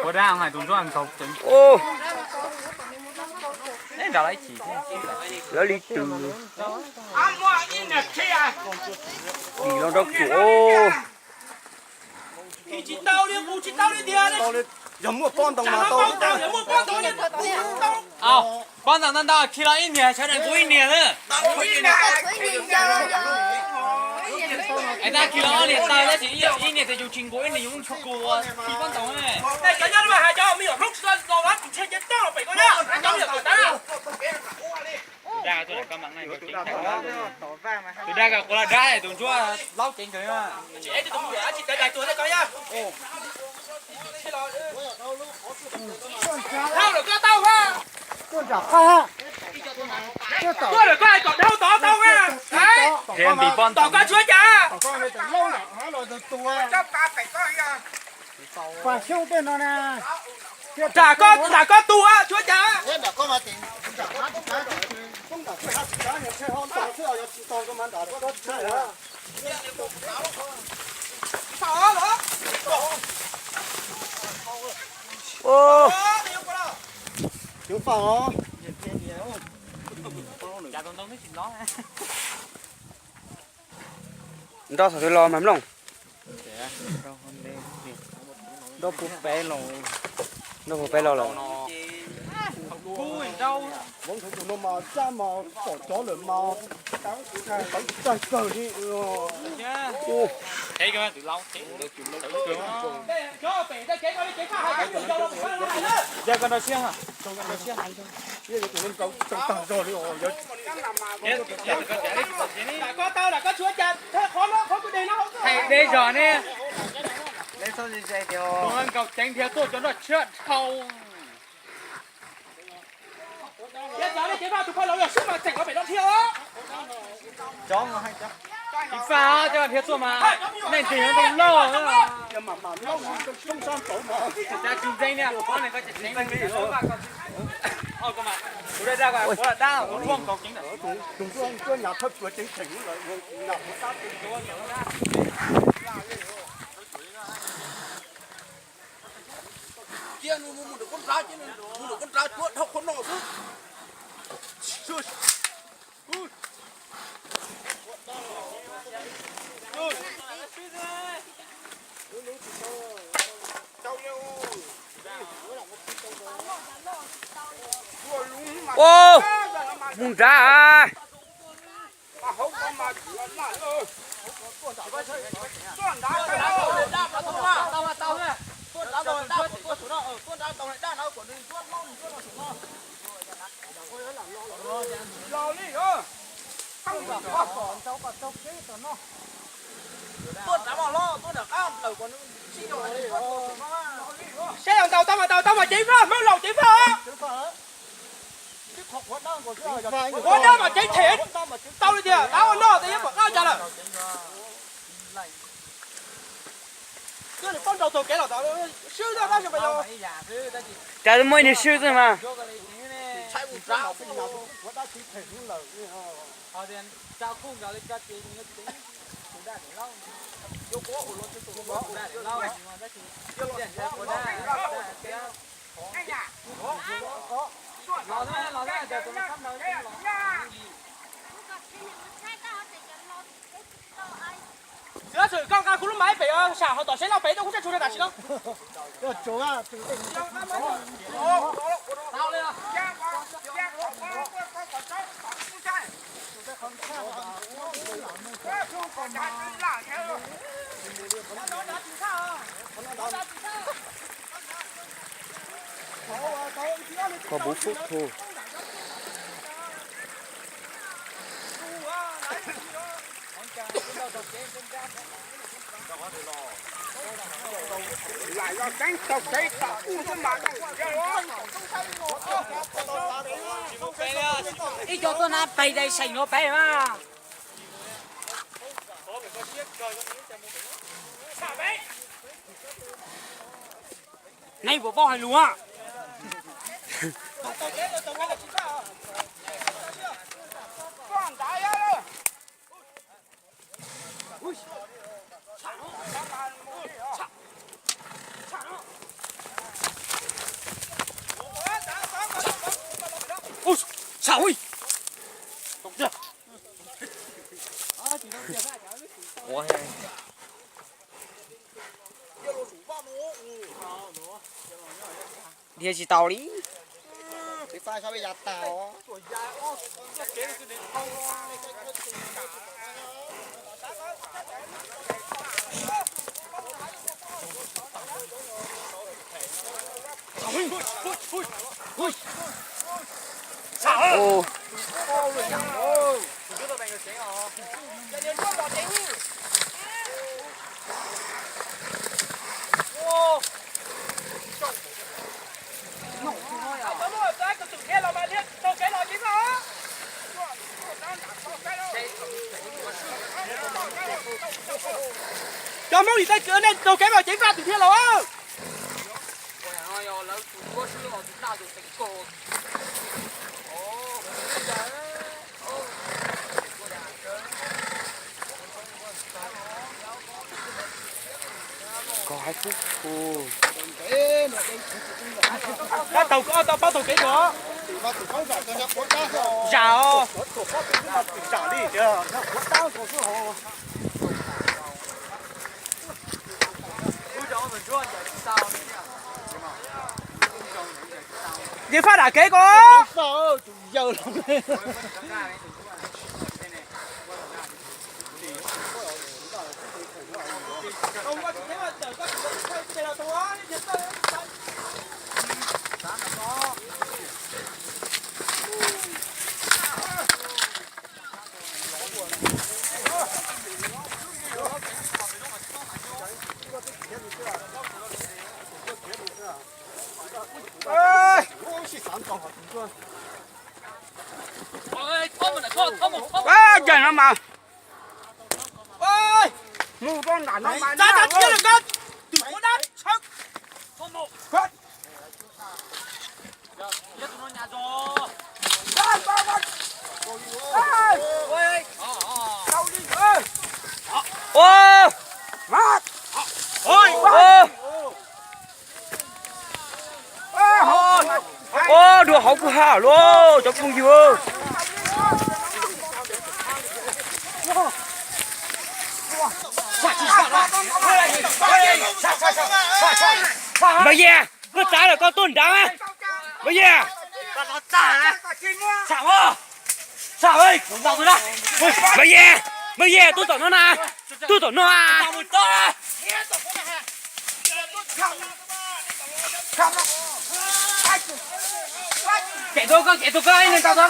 Ua dab hais tus ntsuab nkaus ceev. Lawv li twm. Dim los nrov kuj. Yog muaj pob ntoo mas tau. Pob ntoo ntau ntau khi los ib niag sawv daws nqus ib niag na. Es tab khi los ob niag tawg tab sis ib niag tes yus tsis nqus ib niag yus tsis nqus khi pob ntoo ne. Tus dag kawg quav los dab tus ntsuab laub ceev kawg. Tuaj nram qab. Tuaj nram qab kom dhau tod tau na. Tom koj tshuav cas? Pas xyoob tej no na. Nram koj, nram koj tus tshuav cas? Nrov thaum twg los mas mloog. Nrov puag pem los, nrov puag pem los lawm. Hais deb zog ne. Nkaus ceev dhia tuaj cov noj tshiab dhau. Ib faj coj dhia tuaj mas nej ntig ntoo loj. Cas tsis ntseeg ne, pom ne koj tsis ntseeg. Tus dab dab, tus dab nkaus ceev. Cia nws mus, mus nram qab nrad, cia nws mus nram qab nrad, cuab dhau qhov no xwb. Ub, mus nrad. Saib os, ntaus tau mas ntaus, tau mas ceev faj, Hmoob laus ceev faj. Ua dab mas ceev them, tau li tiag, dab ua noj tas yeej pom qab cas lawm. Twb nws paub nrau taug kev los tod, swb dab dab mas yog. Cas muaj ib niag swb xwb mas. Xwb, koj nqa kuv lub mas pem, sam hauv tom seb loj pem, koj kuv tseem tshuav tam sim no. Koj buf fub thu. Ib co tuaj na pem dais seem no pem mas. Neb puas paub hais lus a? Thaum ui. Dhia tsis tau li. Cov Hmoob lim tej kws nej taug kev mas ceev faj tus thiaj los. Tab tau koj tau paub taug kev kod. Zam os. Ces faj dam kev ko. Ces no mas mus rau nram no mas. Ua, dua hauv kuj ha lawm cov phooj ywg. Npawg Yia, koj txav lawm koj tuaj nrad. Npawg Yia, Npawg Yia, Npawg Yia, tuaj tom no na, tuaj tom no. Cem tuaj koj, cem tuaj koj, ib leeg tau tau.